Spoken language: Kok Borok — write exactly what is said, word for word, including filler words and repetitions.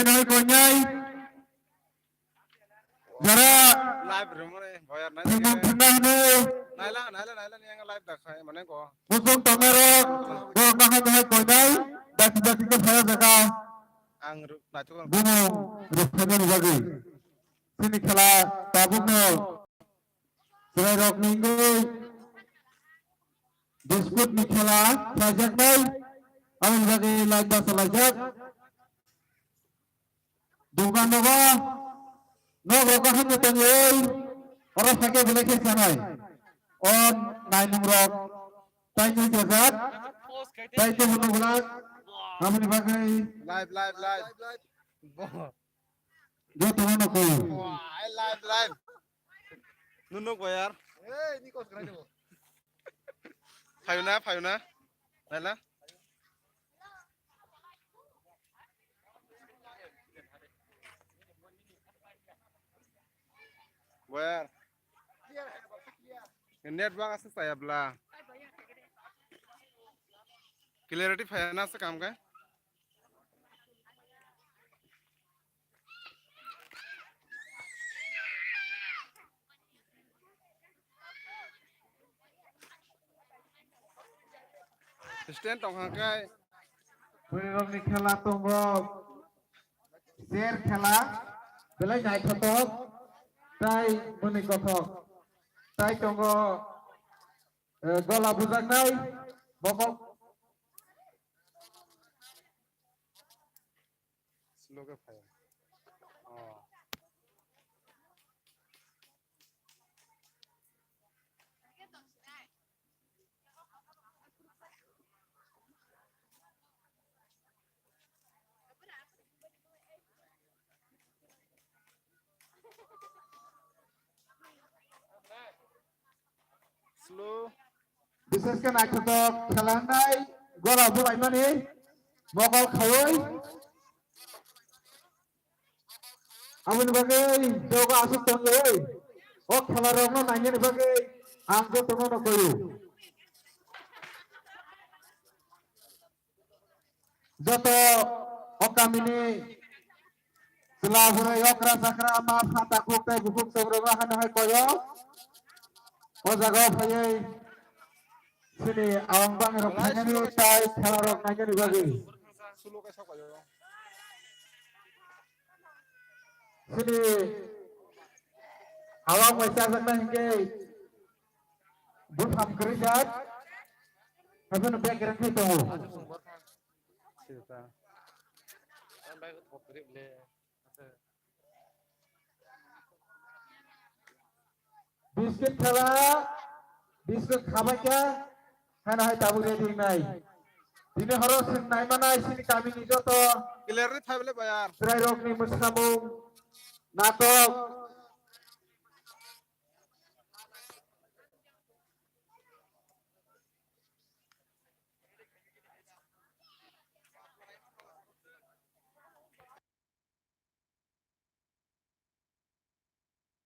nai koinai. Jara Live room re, boyar nai thwngmung lagi. Thwngna hwnwi Naila, naila, naila, ni ang live dakhai, mane ko. Muchung tongnairok, borok nahai nahai koinai, dati dati khe phaya jaga. Ang ru-, naithok ang. Bumung rwphaimani bagwi. Chini khela tabukno chwrairokni wngwi biscuit ni khela khlaijaknai, aboni bagwi live bachalaijak. Dogan rogo nok rogo hwnwi tongwi oro sakhe belai khe sanai. O nainung rok tai nui kajak, tai tei hwnwi glak, aboni bagwi Live, live, live. Bo. Joto no koi. Wah, live, live. Nunuk bayar. Hey, ni kos kena jabo. Phayuna, phayuna. Naila. Boyar. Network asa saya bla. Clarity phaya na asa kam kai. Stand tong kha kai. Bwrwirokni khela tongo. Cher khela. Belai naithothok. Tai mwnwi kothok. Tai tongo, eh, gola bujaknai. Bokok. Slow khe phai. Oh. Slow. Bises khe naithothok khela wngnai gola bulaimani mokol khaiwi. Aboni bagwi jogo aswk tongwi o khela rokno nainani bagwi ang jotono no koyo. Joto o kamini chwla bwrwi okra chakra ama pha takhuk tei bukhuk chwng rok hano hai koyo. O jaga o phaiwi chini awang bang rok phainani tai khela rok nainani bagwi. Chini awang bai chajakna hinkhe buphang kwrwi jak. Haphano bag rwngthai tongo. Biscuit khala, biscuit khabaikha, hano hai tabuk ready wngnai. Tini horo swng naimanai chini kamini joto Clearly phai bwle bayar. Chwrairokni mwsamung, natok,